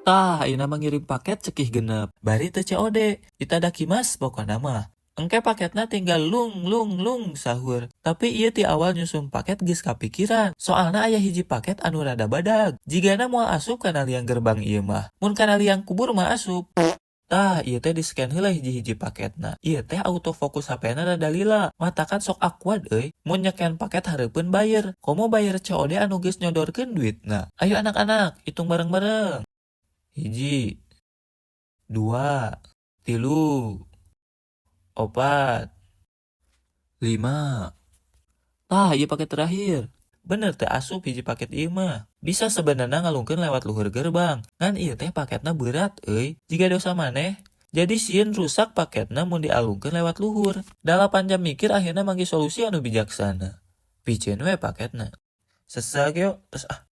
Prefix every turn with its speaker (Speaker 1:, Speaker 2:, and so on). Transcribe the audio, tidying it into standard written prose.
Speaker 1: Tah, ayeuna mah ngirim paket cekih 6. Bari teu COD. Itadakimasu pokona mah. Engke paketna tinggal lung lung lung sahur. Tapi ieu ti awal nyusun paket geus kapikiran. Soalna aya hiji paket anu rada badag. Jigana moal asup kana liang gerbang ieu mah. Mun kana liang kubur mah asup. Tah, ieu teh di-scan heula hiji-hiji paketna. Ieu teh autofocus HP-na rada lila. Matakan sok awkward euy. Mun nyecan paket hareupeun buyer. Komo buyer COD anu geus nyodorkeun duitna. Ayo anak-anak, hitung bareng-bareng. 1, 2, 3, 4, 5. Tah, ieu paket terakhir. Bener teu asup hiji paket ieu mah. Bisa sebenarnya ngalungkeun lewat luhur gerbang. Ngan ieu teh paketna berat euy. Jiga dosa maneh. Jadi sieun rusak paketna mun dialungkeun lewat luhur. 8 jam mikir, akhirna manggih solusi anu bijaksana. Piceun we paketna. Sesek yuk, terus ah.